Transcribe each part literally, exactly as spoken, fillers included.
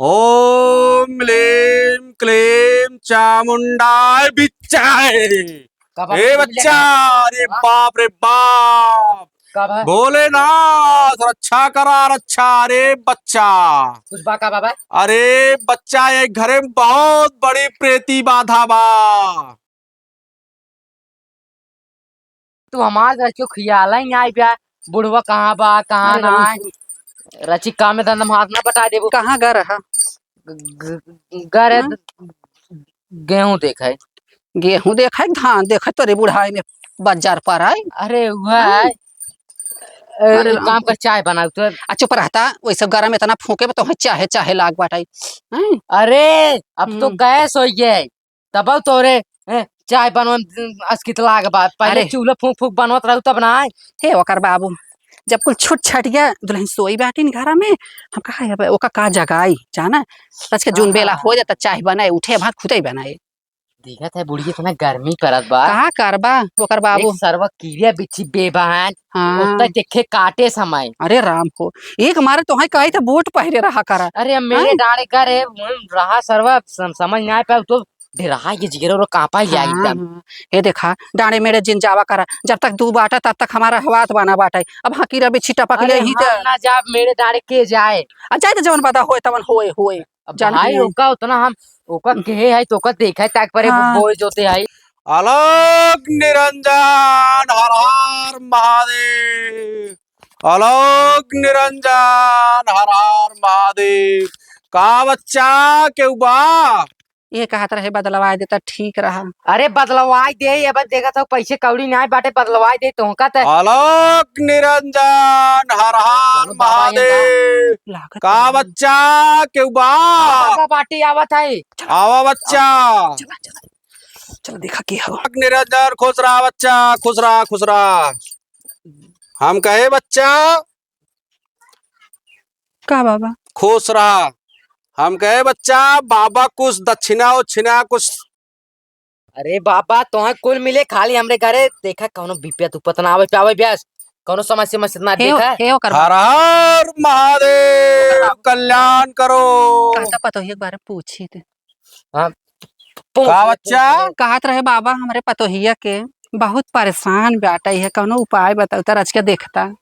ओम लीम क्लीम चामुंडाय बिच्चाय। का बाबा, ए बच्चा, अरे बाप रे बाप। का बा? भोलेनाथ रक्षा करा रक्षा। अरे बच्चा। कुछ बा का बाबा? अरे बच्चा, एक घरे में बहुत बड़ी प्रेती बाधा बा। तू हमार घर क्यों खियाला ही नाई बा? बुढ़वा कहाँ बा, कहाँ अरे ना राम। आए? रची काम में धंधा में हाथ ना बटा देबो। कहाँ गा रहा? ग-, ग-, ग-, गा रहे हाँ? द-, गेहूं देखाई। गेहूं देखाई, धान देखाई, तोरे बुढ़ाई में बाजार पर आई। अरे हुआ हाँ? है। ए, अरे एक राम। काम कर, चाय बनाओ तो। आ, चुप रहता, वही सब गरम इतना फूके में तो चाहे, चाहे लाग बाटाई। हैं? अरे, अब तो हम्म। गैस हो गए। तब तोरे, ए, चाय बनवन अस्कित लाग बा। पहले अरे। चूल्हा फूंक फूंक बनवत रहू तब ना आए। हे ओकर बाबू, जब कुल छुट छटिया दुल्हन सोई बाटिन घरा में, हम कहा, "अब ओका का जगाई, जाना?" आज के जून हाँ, बेला हाँ। हो जाता, चाय बनाए, उठे, भात खुदे बनाए। देखत है बुढ़िया इतना गर्मी परत बा। का करबा ओकर बाबू? एक सरवा कीड़िया बिच्छी बेबहन, हाँ। ओत्ता देखे काटे समय। अरे राम को, एक मारे तोहई कही त बूट पहिरे रहा करा। अरे अब मेरे हाँ? डांड़े करे, उन रहा सरवा सम-, समझ ना पाए तो डेराइ के जिगरा और कांपा जाई हाँ, एकदम। हाँ। हे देखा, डांड़े मेड़े जिन जावा करा, जब तक दू बाटा तब तक हमारा हवात बना बाटे। अब हाँ कीड़ा बिच्छी टपक अरे ले ही हम त ना जाब, मेरे डांड़े के जाए। आ जाए त जवन बदा होए तवन होए, होए। अब जान भाई, नहीं। ओका उतना हम, ओका केहे है, तो ओका देखे ताक परे हाँ। बोए जोते है। अलख निरंजन, हर हर महादेव। अलख निरंजन, हर हर महादेव। का बच्चा, केहू बा? ये कहत रहे, बदलवाए देता, ठीक रहा। अरे, बदलवाए दे, ये बस देखत हो, पैसे कौड़ी नाय बाटे, बदलवाए दे, तोहका त अलख निरंजन, हर हर चलो, बाबा, ये महादेव। लागत का नहीं। बच्चा, केहू बा? बाबा, बाटी आवत है। आवा बच्चा। चला, चला। चला, देखा के हो। निरंजन, खुश रहा बच्चा, खुश रहा, खुश रहा। हम कहे बच्चा, का बाबा? खुश रहा। हम कहे बच्चा, बाबा कुछ दक्षिणा उक्षिणा कुछ। अरे बाबा, तोहे कुल मिले, खाली हमरे घरे देखा, कौनो विपत उपत ना आवे पावे ब्यास, कौनो समस्या समस्या ना हे, देखा। हे ओकर हर बाबा। हर महादेव, कल्याण करो। कहता पतोहिया के बारे में पूछी थे। हाँ, पूछ का ले, बच्चा? पूछ ले। कहत रहे बाबा, हमरे पतोहिया के बहुत परेशान बाटे, है कौनो उपाय बताओ, तर आज के देखता।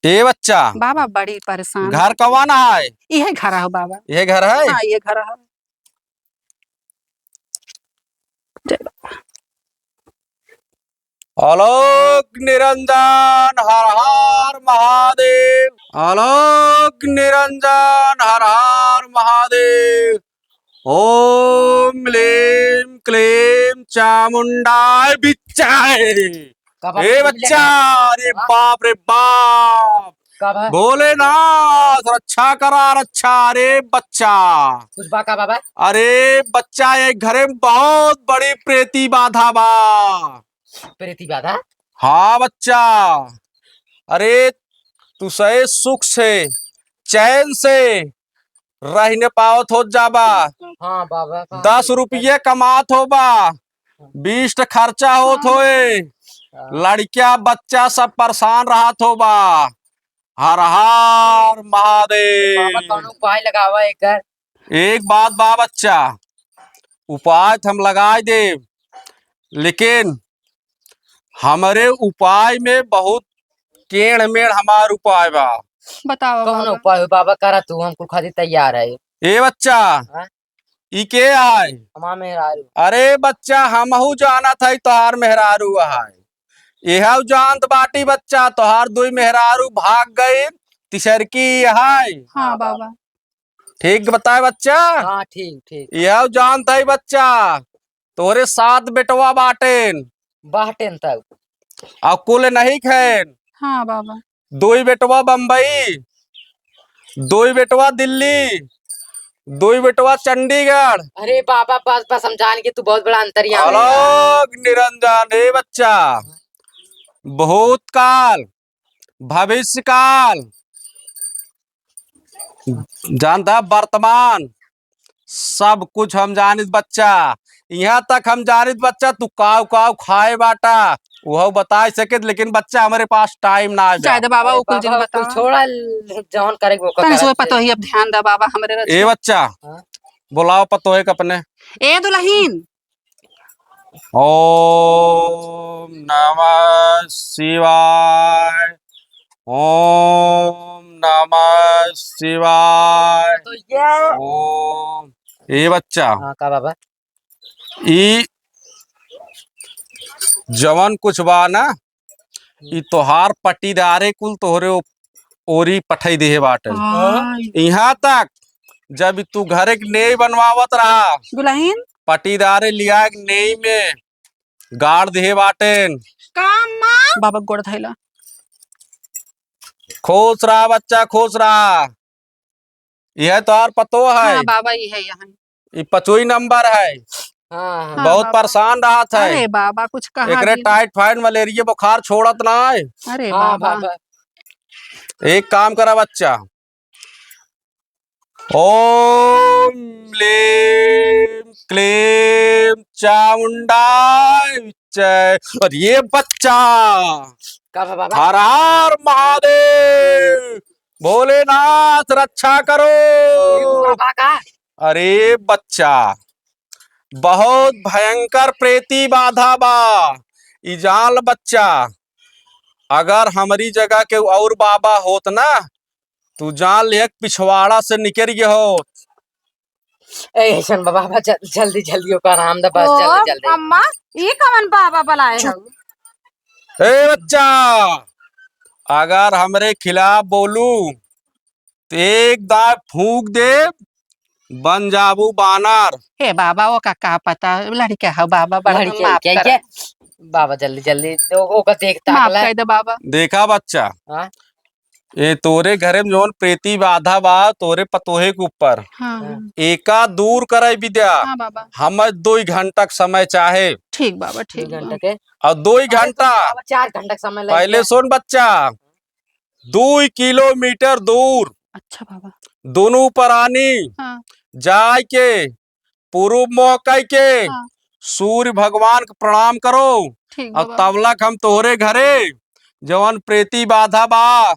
ए बच्चा, बाबा बड़ी परेशान घर बाटे। कवन है? इहे घर है बाबा। इहे घर है? हाँ, इहे घर है। जय बाबा। अलख निरंजन हर हर महादेव, अलख निरंजन हर हर महादेव। ओम लीम क्लीम चामुंडाय बिच्चाय। का बाबा, ए बच्चा, अरे बाप रे बाप। का बा? भोलेनाथ रक्षा करा रक्षा। अरे बच्चा। कुछ बा का बाबा? अरे बच्चा, एक घरे में बहुत बड़ी प्रेती बाधा बा। प्रेती बाधा? हाँ बच्चा। अरे तू सही सुख से, चैन से रह न पावत होत जाबा। हाँ बाबा, हाँ। दस रुपये कमात होबा, बीस ठे खर्चा होत होए, हाँ। लड़किया बच्चा सब परेशान रहत होबा। हर हर महादेव। बाबा, कौनो उपाय लगावा एकर। एक बात बा बच्चा, उपाय त हम लगाए देब, लेकिन हमरे उपाय में बहुत टेढ़ मेढ़ हमार उपाय बा। बताओ कौन बाबा। उपाय हो बाबा, करा तू, हम कुल खातिर तैयार है। ए बच्चा, हाँ? ई के आय? हमार मेहरारू। अरे बच्चा, हमहू जानत है तोहार मेहरारू आय। एहू जानत बाटी बच्चा, तोहार दुई मेहरारू भाग गई, तिसरकी आय। हाँ बाबा। ठीक बताए बच्चा? हाँ, ठीक, ठीक। एहू जानत है बच्चा, तोरे सात बेटवा बाटेन। बाटेन तब। अउ कुल नहीं खैन। हाँ बाबा। दुई बेटवा बम्बई, दुई बेटवा दिल्ली, दुई बेटवा चंडीगढ़। अरे बाबा, बस, बस, हम जान के तू बहुत बड़ा अंतर्यामी है। अलख निरंजन, ए बच्चा, भूतकाल, भविष्यकाल, जानता, वर्तमान, सब कुछ हम जानित बच्चा। इहाँ तक हम जानित बच्चा, तू काव काव खाए बाटा, उहउ बताइ सकित, लेकिन बच्चा, हमरे पास time ना आइ बा। जाए दे बाबा, अरे उ कुल जिन बाबा, उ कुल बतावा। छोड़ा, जौन करे वो तनी करा से दे। पतोही अब ध्यान दा बाबा, हमरे रक्षा। ए बच्चा, हाँ? बोलाओ पतोहे के अपने। ए दुलहिन। ओम नमः शिवाय, ओम नमः शिवाय। तो ये ओम, ए बच्चा, हाँ, का बाबा? ई जवन कुछ बा ना, ई तोहार पटीदारे कुल तोहरे ओ-, ओरी पठाई दिहे बाटे। हाँ। इहाँ तक जब तू घरे के नेई बनवावत रहा, दुलहिन? पटीदारे लिया के नेई में गाड़ दिहे बाटेन। का अम्मा? बाबा गोड़ धइला। खुश रहा बच्चा, खुश रहा। यह तोहार पतोह है। हाँ बाबा, ई है, यहाँ। ई पचोई नंबर है। हाँ, हाँ। हाँ, बहुत बाबा। परेशान रहत है। अरे बाबा, कुछ कहा एकरे दिन। Typhoid, malaria बुखार छोड़त ना है। अरे हाँ, बाबा। बाबा। एक काम करा बच्चा, ओम लीम क्लीम चामुंडाय विच्चय। और ये बच्चा, का बा बाबा? हर हर महादेव, भोलेनाथ रक्षा करो। ये बाबा का? अरे बच्चा, बहुत भयंकर प्रेती बाधा बा। ई जान ल बच्चा, अगर हमरी जगह केहू और बाबा होत ना, तू जान लिहे पिछवाड़ा से निकरि गए होत। ए, ऐसन बा बाबा, जल-, जल्दी, जल्दी ओकर आराम दा, बस, ओ, जल्दी, जल्दी। अम्मा, ई कवन बाबा बुलाए चुप। हो? ए बच्चा, अगर हमरे खिलाफ बोलू, तो एक दाँय फूंक देब, बन जाबू बानर। हे बाबा, ओका का पता, लड़का है बाबा, बड़ा लड़का माफ क्या, करा। क्या? बाबा, जल्दी, जल्दी, ओ-, ओका देख, ताक माफ ले। कर दे बाबा। देखा बच्चा, हाँ? ये तोरे घरे में जौन प्रेती बाधा बा, तोरे पतोहे के ऊपर, हाँ। हाँ। एका दूर करे विद्या। हाँ बाबा। हम दुई घंटा के समय चाहे। ठीक बाबा, ठीक दुई घंटा बा। के? और दुई अरे, तो घंटा बाबा, चार घंटा के समय लग पहले गया। सुन बच्चा, दुई किलोमीटर दूर अच्छा बाबा। दोनों परानी हाँ। जाए के पूर्व मुँह कइ के हाँ। सूर्य भगवान के प्रणाम करो। ठीक और बाबा। तब लक हम तोहरे घरे जवन प्रेती बाधा बा,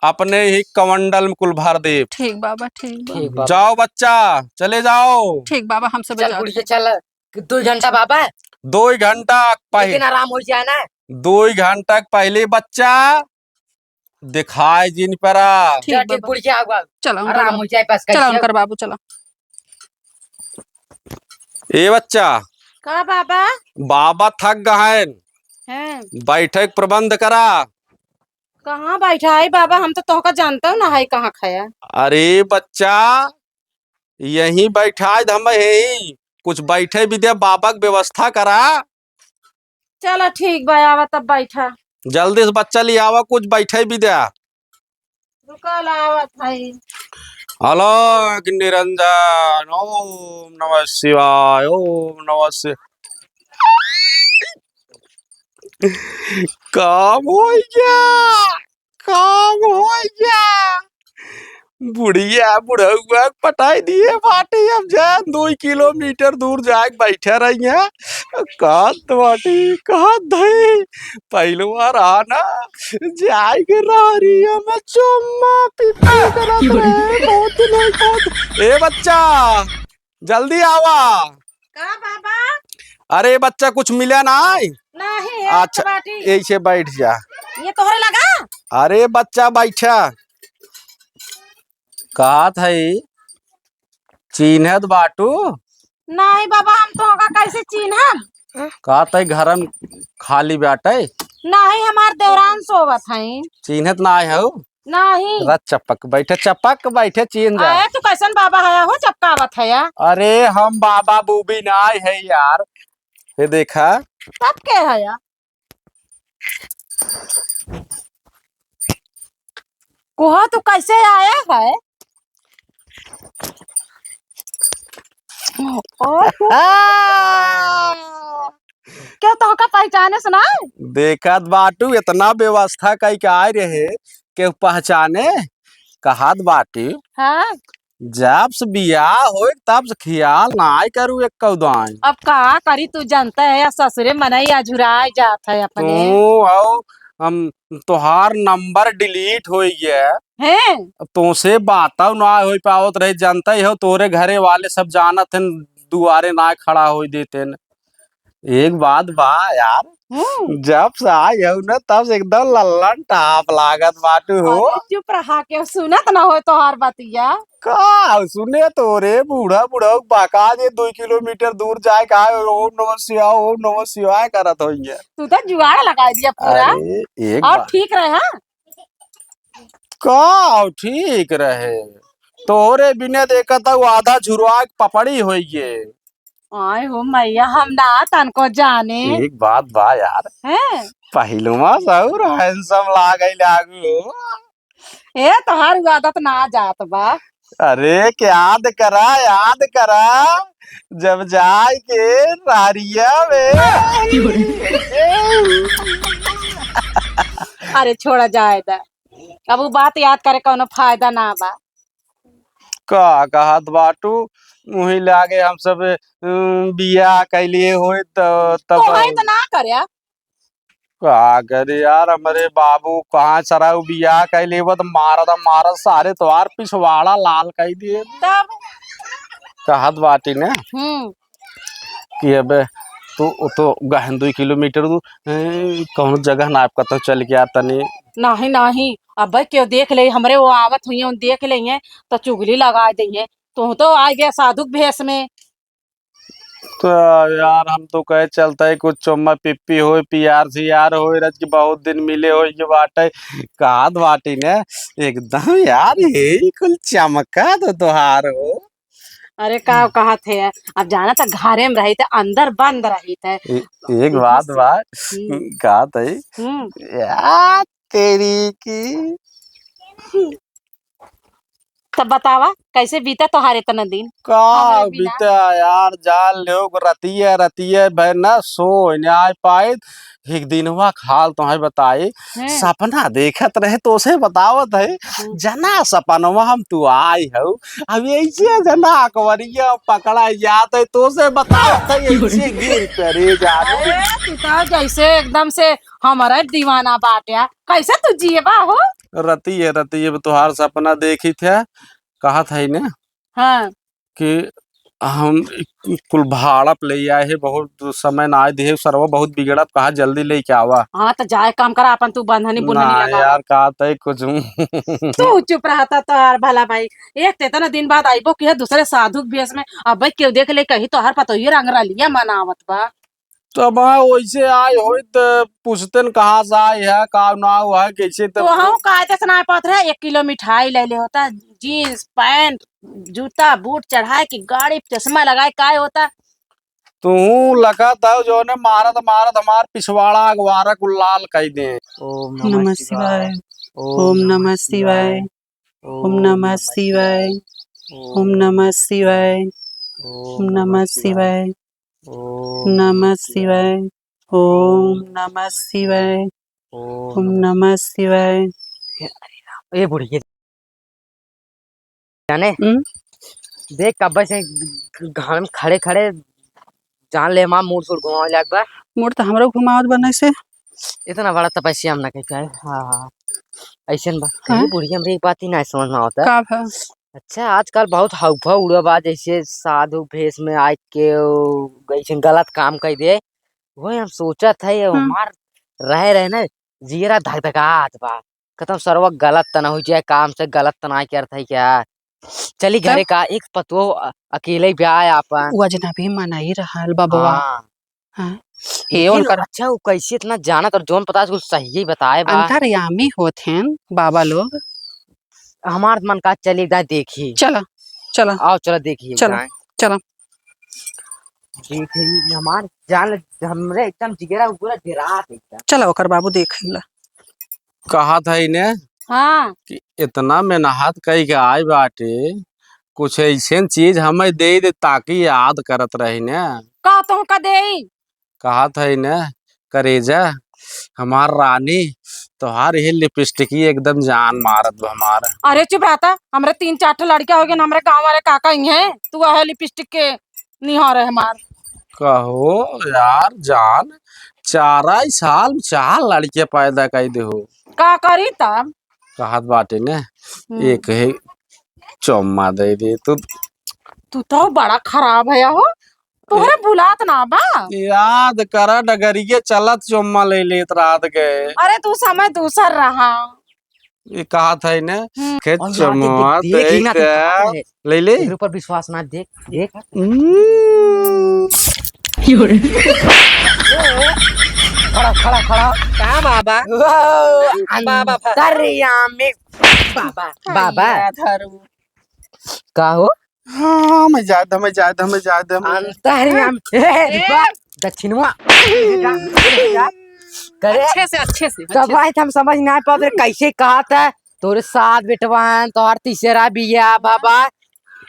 अपने ही कमंडल में कुल भर देब। ठीक बाबा, ठीक बा। ठीक बाबा। जाओ बच्चा, चले जाओ। ठीक बाबा, हम सब चल जाओ। बुढ़िया, चल, दो घंटा बाबा। दो घंटा पहले। लेकिन आराम हो जाए ना। दो घंटा के पहले बच्चा, दिखाई जिन परा। ठीक जा, ठीक, बाबा। बुढ़िया, आगू, आगू। चला, उनकर आराम बाबू। हो जाए, बस चला, कैसे? उनकर बाबू, चला। ए बच्चा। का बाबा? बाबा थक गए हैं। हैं। बैठे के प्रबंध करा। कहाँ बैठा है बाबा? हम तो तोहका जानता हूँ ना है कहाँ खाया। अरे बच्चा, यहीं बैठा है, हम यहीं कुछ बैठे भी दे, बाबा के व्यवस्था करा। चला ठीक बा, आवा तब बैठा। जल्दी से बच्चा ले आवा, कुछ बैठे भी दे। रुका, लावत हई। अलख निरंजन, ओम नमः शिवाय, ओम नमः शिवाय। काम हो गया, काम हो गया। बुढ़िया बुढ़उआ के पटाई दिए बाटी, अब जा दुई किलोमीटर दूर जाके बैठे रहिया। कहत बाटी, कहत धई, पहिलवा रहा ना, जाए के रहरिया में चुम्मा पिप्पी करत रहे, बहुत दिन हो गया। ए बच्चा, जल्दी आवा। का बाबा? अरे बच्चा, कुछ मिला ना है? नहीं, ये अच्छा, बाटी। ऐसे बैठ जा। ये तोहरे लगा? अरे बच्चा, बैठा। कहत है, चीन्हत बाटू? नहीं बाबा, हम तोहका कैसे चीन्हब? कहत है, घर में खाली बाटे। नहीं, हमार देवरान सोवत है। चीन्हत ना है हो? नहीं। रा चपक बैठे, चपक बैठे, चीन जा। अरे, तू कैसन बाबा है हो, चपकावत है या? अरे, हम बाबा बूबी ना है यार। ये देखा। तब के है या? कोहा, तू कैसे आया है? ओ, क्यों, तोहका पहचाने से ना? देखत बाटू, इतना व्यवस्था कई के आए रहे, केहू पहचाने? कहत बाटू। हाँ। जब से बियाह होए, तब से खियाल नाय करू एक्कौ दाईं। अब का करी, तू जानता है, ससुरे मनई अझुराय जात है अपने। तू हौ, हम, तोहार नंबर delete होइ गया। हैं? अब तोसे बातौ ना होइ पावत रहे, जानता ही हौ, तोरे घरे वाले सब जानत हैं, दुआरे ना खड़ा होइ देतेन। एक बात बा यार, हम्म। जब से आई हौ ना, तब से एकदम लल्लन टाप लागत बाटू हो। अरे चुप रहा, केहू सुनत ना हो तोहार बतिया। का सुने तोरे बूढ़ा बूढ़ा बका जे दुई किलोमीटर दूर जाए का, "ओम नमः शिवाय, ओम नमः शिवाय" करत होइए। तू तो जुगाड़ लगाइ दिया पूरा। अरे, एक और बात। ठीक रहे, हाँ? का ठीक रहे? तोरे बिना देखत हऊ आधा झुरवा के पपड़ी होइए। आय हो मैया, हम ना तनको जाने। एक बात बा यार, हैं? पहिलवा से और handsome लागै लागू। ए, तोहार उ आदत ना जात बा। अरे, याद करा, याद करा, जब जाए के रहरिया में। अरे, छोड़ा जाए दा, अब उ बात याद करे कौनो फायदा ना बा। का कहत बाटू? उही लागे हम सब, उम, बियाह कैलिए होई त, तब तोहई त ना करे। का करे यार, हमरे बाबू कहाँ सराऊ बियाह कइ लेबा त मारत मारत सारे तोहार पिछवाड़ा लाल कइ दिए। तब? कहत बाटी ने हम्म। कि अबे तू, तू गहन दुई किलोमीटर दू, ए, कौनो जगह ना, आप कतौ चल के आ तनी। नाही, नाही, अबे केहू देख ले, हमरे वो आवत हुई हैं, देख लेइहैं, त चुगली लगाइ देइहैं। तू तो आ गया साधु के भेष में। तो यार, हम तो कहे चलता है कुछ चुम्मा पिप्पी होए, पियार सियार होए, रज के बहुत दिन मिले होए के बाटे, कहत बाटी ने, एकदम यार, यही कुल चमका तो तोहार हो। अरे, का कहत है, अब जाना त घरे में रही त अंदर बंद रही त। ए-, एक बात बा, हम्म। कहत है, हम्म। यार, तेरी की। तब बतावा, कैसे बीता तोहार इतना दिन? का हमरे बिना? बीता यार, जान लेव, रतिया, रतिया भर ना सोए, ना आए पाए। एक दिनवा के हाल तोहे बताई, हैं? सपना देखत रहे, तोसे बतावत है, हम्म। जना सपनवा हम तू आई हऊ, अब ऐसे जना अकबरिया पकड़ा जात है, तोसे बतावत है, ऐसे गिर परे जाने। अरे, तू तो जैसे एकदम से हमारा दीवाना बाट्या, कैसे तू जिएबा हो? रतिये, रतिये तोहार सपना देखी थे, कहत है ने हाँ। कि हम कुल भाड़ा पे ले आए हैं, बहुत समय ना आए दिहे, सरवा बहुत बिगड़ब, कहा जल्दी लेके आवा। हाँ, तो जाए काम करा, अपन तू बंधनी बुंधनी ना लगावा। यार, का तय कुछ हूँ। तू चुप रहता तो यार भला भाई, एक ते इतना दिन बाद आइबो कि है दूसरे साधु के भेष में, अब भाई केहू देख ले कही तोहर पतोहिए रंग रलिया मनावत बा। तो अब हाँ, वैसे आए होई तो पूछते न कहाँ से आए है, का नाव है, कैसे तो। तो हम कायदे से ना पात रहे, एक किलो मिठाई ले ले होता, जींस, पैंट, जूता, बूट चढ़ाए के गाड़ी पे चश्मा लगाए काय होता। तू लगा था जो ने मारत मारत हमार पिछवाड़ा अगवारा कुल लाल कई दे। ओम नमः नमः शिवाय। शिवाय। ओम नमः शिवाय। ओम नमः शिवाय। ओम नमः शिवाय। ओम नमः शिवाय। ओम नमः शिवाय। ओम नमः शिवाय। ओम नमः शिवाय। ए बुढ़िया जाने, हम्म? देख कब्बे से घाम में खड़े खड़े जान ले माँ मूड सूड घुमावे लाग बा। मूड तो हमरो घुमावत बा नहीं से। इतना बड़ा तपस्या हम ना कह पाए। हाँ, हाँ। ऐसन बा। हाँ? ये बुढ़िया हमरे एक बात ही ना समझ में आवता। का भा? अच्छा, आजकल बहुत हाव भाव उड़ा बा, जैसे साधु भेष में आके वो ऐसे गलत काम कर दे। वही हम सोचत है, ये हम्म। हमार रहे रहे ना, जियरा धकधकात बा। कतौ सरवा गलत त ना हो जाए, काम से गलत त ना करत है क्या? चली घरे तब? का, एक पतुओ अ-, अकेले ही ब्याह है आपन। वो अजनबी मनई रहल बबुआ। हाँ। हाँ। ये लेकिन उनकर अच्छा, वो कैसे इतना जानत और जौन पता कुछ सही ही बताए बा। अंतर्यामी होत हैं बाबा लोग। हमार मन का चली जाए देखी। चला, चला। आओ, चला देखी चला, जाए। चला। देखी, हमार जान, हमरे एकदम जिगरा पूरा डेरात एकदम। चला, ओकर बाबू देख ला। कहत है ने हाँ। कि इतना मेहनत कई के आए बाटे, कुछ ऐसन चीज हमें दे दे ताकि याद करत रही ने। का तुमका देई? कहत है ने, करेजा, हमार रानी, तोहार ये लिपस्टिक ही एकदम जान मारत बा हमार। अरे चुप रहता, हमरे तीन चार ठे लड़का हो गए, हमरे गाँव वाले का कही हैं, तू है लिपस्टिक के निहार है हमार। कहो यार जान, चार ही साल में चार लड़के पैदा कर दे हो। का करी तब? कहत बाटे ने, हम्म। एक है चुम्मा दे दे तू। तू तो बड़ा खराब है हो, तोहरे ए- भुलात ना बा। याद करा, डगरिये चलत चुम्मा ले लेत रात के। अरे तू समय दूसर रहा। ये कहत है ने, हम्म। के और यार, चुम्मा देख, देख, देख ही ना, देख, देख, देख। ले ले। एकरे ऊपर विश्वास ना, देख, देख। हम्म। खड़ा, खड़ा, खड़ा। का बाबा? वाह, बाबा, बाबा। अंतर्यामी बाबा, बाबा। भैया धरू। का हो? हाँ, हमें जाए दे, हमें जाए दे, हमें जाए दे, हमें। अंतर्यामी। ए, ए। रुका, दक्षिणवा। करे। अच्छे से, अच्छे से, अच्छे से। तब भाई हम समझ ना पाते कैसे कहा था। तोरे सात बेटवा हैं, तोहार तीसरा बिया, बाबा।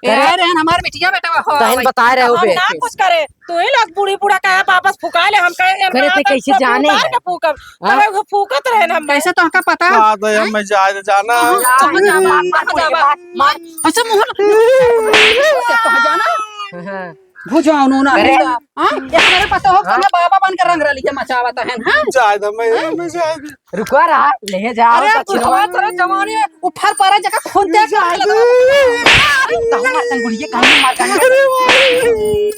ए, करे? अरे, हमार बिटिया बेटवा हो, तहन भाई। बताए रहे हो हम बे। ना कुछ करे, तू ही लोग बूढ़ी बूढ़ा कहे वापस फुका ले, हम कहे, "ए, करे माँ, ते तो कैसे सब जाने उतार है? के फूकब।" हाँ? तब वो फूकत रहे ना हम। कैसे तो का पता? हाँ, तो हम मैं जाए, जाना। हाँ, समझ आ, मार, मार, मार, मार। ऐसे मुंह ना, कहाँ जाना? हाँ। भुजाओ नो ना। अरे। हाँ? ये हमारे पता हो, हाँ? कहाँ बाबा बन के रंग रलिया मचावत है, हाँ? जाए दे, मैं, हाँ? मैं जाए दे। रुका रहा, ले जाओ, अरे, दक्षिणवा। बहुत सारा जवानी है, ऊपर पर जगह खून दे के जाए दे। तहना तंगुड़िए कहाँ मार के।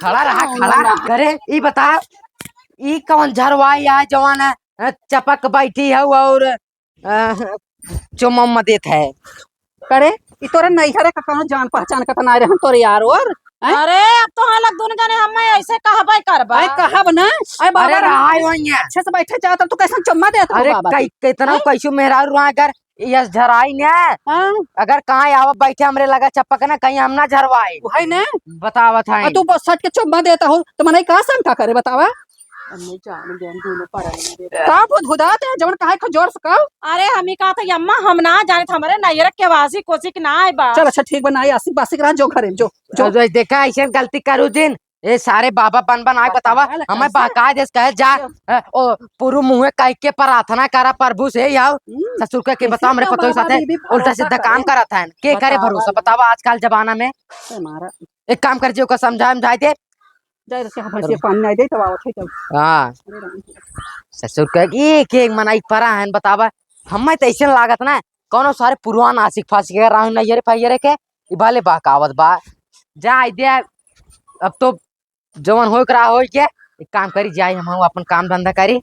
खड़ा रहा, खड़ा रहा। अरे, ई बता, ई कौन झरवाई है, जवान है, चपक बैठी है और अ, चुम्मा उम्मा देत है। करे, ई तोरे नैहरे का कौनो जान पहचान का त नाय रहे, हम तोरे यार और, हैं? अरे, अब तो हाँ लग दोनों जने हम ऐसे कहबे करबा। अरे, कहब ना। अरे, बाबा अरे, राम। रहा है वहीं है। अच्छे से बैठे जाओ, तब तू कैसन चुम्मा देत हो अरे, बाबा कई, के? कितना हैं? कैसो मेहरारू रहा, अगर यस झराई ने, हाँ। अगर कहाँ आवा बैठे हमरे लगा चपक ना, कहीं हम ना झरवाई। वही ने। बतावत है। आ, तू बस सट के चुम्मा देता हो, तो मने का शंका करे, बतावा? अम्मा जान, जान, दोनों पड़ा है मेरे। का भुदभुदात है, जवन कहे खजोर से कहो? अरे, हम ही कहा था, "अम्मा, हम ना जाने, हमरे नैहर के वासी कोसी के ना आए बा।" चल, अच्छा, ठीक बा, ना आए, आसिक बासिक रहा, जो घरे में, जो, जो। अरे, देखा, ऐसे गलती करू जिन, ए, सारे बाबा बन बन आए, बतावा, बतावा, हमें कैसे? बहकाए देस, कहे, "जा, जो। अ, ओ, पुरु मुँहे कह के प्रार्थना करा प्रभु से, आओ।" हम्म, ससुर के, के कैसे बताओ, हमरे तो पतोह बाबा साथे बीबी उल्टा भरोसा सीधा करे? काम करत है, के करे बतावा। भरोसा, बतावा, आजकल जमाना में। ए, मारा। एक काम कर, जी, ओकर समझा, समझाए दे। जाए तो क्या भैंसिया पानी नहीं दे, तब आवत है तब। हाँ। अरे राम। ससुर कहे कि एक, एक मनई परा है, बतावा। हमें तो ऐसे लागत ना, कौनो सारे पुरवान आशिक फासिक के राहु नैहरे फैहरे के, ई भले बहकावत बा। जाए दे, अब तो जवन होए के रहा होए के, एक काम करी, जाए हम, हम अपन काम धंधा करी।